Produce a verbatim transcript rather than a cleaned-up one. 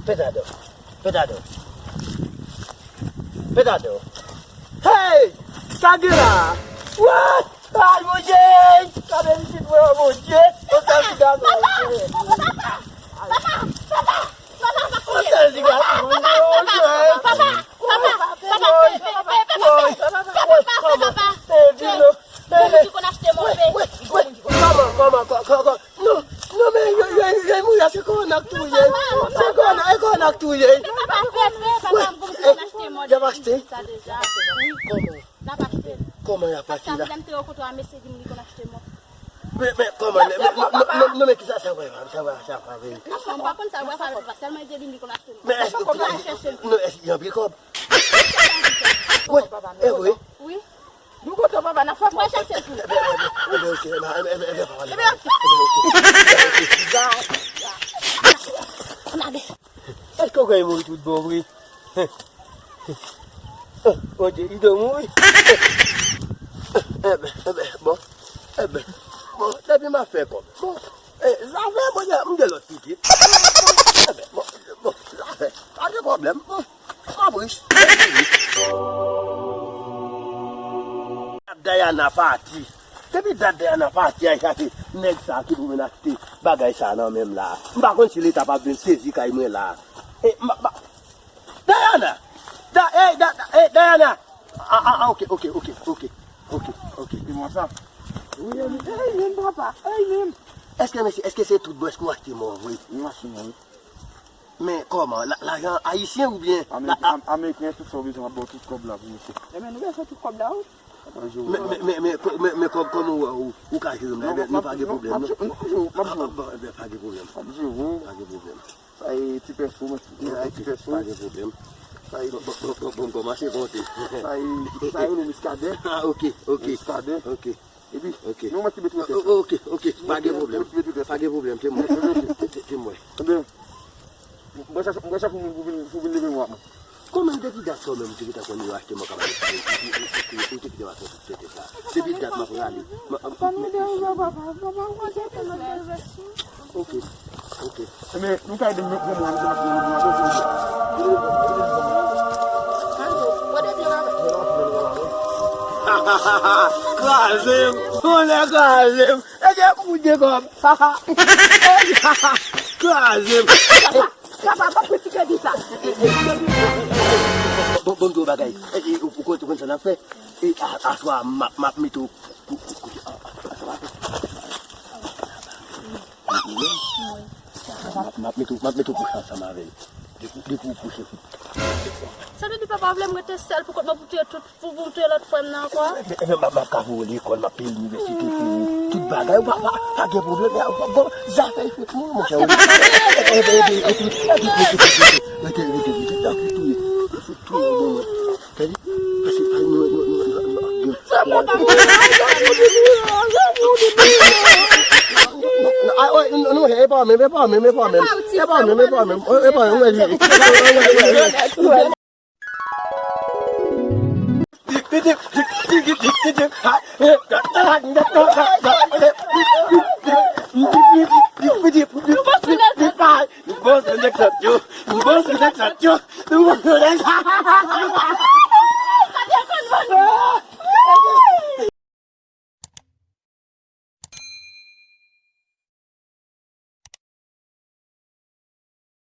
Petadò. Petadò. Petadò. Hey! Sa gen la? What? Ay, Bondye! Sa gen isit, mwen, Bondye! Yon sèl ti gason, Bondye! Yon sèl ti gason, Bondye! Papa! Papa! Papa! Papa! Papa! Papa! Papa! Papa! Papa! Papa! Papa! Papa! Papa! Kòman, kòman, kò-, kò-, kò-, non, non, men yo, yo, yo, yo, mouri a, se kòwona k touye. Se kòwona, e kòwona k touye. Papa, papa, papa, m konn achte mòd. Y ap achte? Sa deja. Wi. Kòman? N ap achte. Kòman y ap achte la? Paske lè m te rankontre a mesye di m li konn achte mòd. Men, men, kòman? Men, men, non, non, non, men kisa sa va, sa va, sa va vre? Non, m pa konn sa va fè, sèlman li te di m li konn achte mòd. Men èske, non, èske y anpil kòb? Wi, e vre. Wi. Nou kontan, papa, n ap fè kòb. Mwen chache tou. Ebyen, ebyen, ebyen, ok, ebyen, ebyen, ebyen, papa, ebyen, ok. Èske w kwè li mouri tout bon vre? Bondye, li dwe mouri. Ebyen, ebyen, bon. Ebyen, bon, depi m ap fè kòb. Bon, e, zafè, bon, m gen lòt pitit. Ebyen, bon, bon, zafè. Pa gen pwoblèm. Bon, m ap rich. Dayana pati. Depi dat Dayana pati, ay chache nèg sa ki pou vin achte bagay sa nan men m la. M pa konn si leta p ap vin sezi kay mwen la. E, m, m, Dayana! Da, ey, da, da, ey, Dayana! Ah, ah, ah, ok, ok, ok, ok. Ok, ok. Se mwen sa. Wi, ey, ey, menm papa, ey, menm. Èske, mesye, èske se tout bon, èske w achte mò vre? Wi, m achte mò, wi. Men kòman? La, lajan ayisyen oubyen la, Ameriken, a- Am- Ameriken, tout sa w bezwen, m ap ba w tout kòb la pou mesye. Ebyen, nou bezwen tout kòb la, wi. M ap jere w. Men, men, men, men, men, men, men kòb, kòman w, ou, ou ka jere m la? Ebyen, nou pa gen pwoblèm, non? M ap jere w, m ap jere w. Ah, bon, ebyen, pa gen pwoblèm. M ap jere w. Pa gen pwoblèm. Sa e ti pèso, mwen, ti pèso. Pa gen pwoblèm. Sa e bon, bon, bon, bon, bon, kòmanse konte. Sa e, sa e rele miskaden. Ah, ok, ok. Miskaden. Ok. Epi, ok, nou mèt kite tout rès la. O- ok, ok, pa gen pwoblèm. Pa gen pwoblèm, se mwen. Se, se, se mwen. Ebyen, mwen chache, mwen chache pou moun pou vin, pou vin leve mwa mwen. Kòman depi dat sa menm ou te gentan konn yo achte mò kaba? Ou te kite m ap fè tout fete sa. Depi dat m ap rale. M- m- Sa nou derive papa, papa, ou konn sa fè nou derive. Ok, ok. Ebyen, nou ka ede m pran mwen, mwen, mwen, mwen, mwen. Kraze m! Konnen kraze m! E gen pou de kòb! Kraze m! Papa, papa, papa, ti kredi sa. Bon, bon, bon, bagay. E, e, ou, ou konn, ou konn sa n ap fè? E, a, aswè a, m ap, m ap mete w kou-, kou-, kote, a, a, aswè a. M ap, m ap mete w, m ap mete w kouche ansanm avè l. Depi, depi w kouche sou. Sa vle di papa vle m rete sèl pou kont mwen pou touye tout, pou, pou m touye lòt frè m nan ankò? Ebyen, ebyen, m ap, m ap ka voye w lekòl, m ap peye inivèsite pou ou. Tout bagay, ou pa, pa, pa gen pwoblèm, ou pa, bon, zafè fèt, monchè. Ebyen, ebyen, ebyen, rete, rete, rete, rete, rete, rete, rete, touye, bon, bon. Gade, pase, pase, nou, nou, nou, nou, nou, nou, Se papa mwen, se pou di mwen. Non, non, non, e pa menm, e pa menm, e pa menm. E pa menm, e pa menm. E pa menm, wè, wè, wè.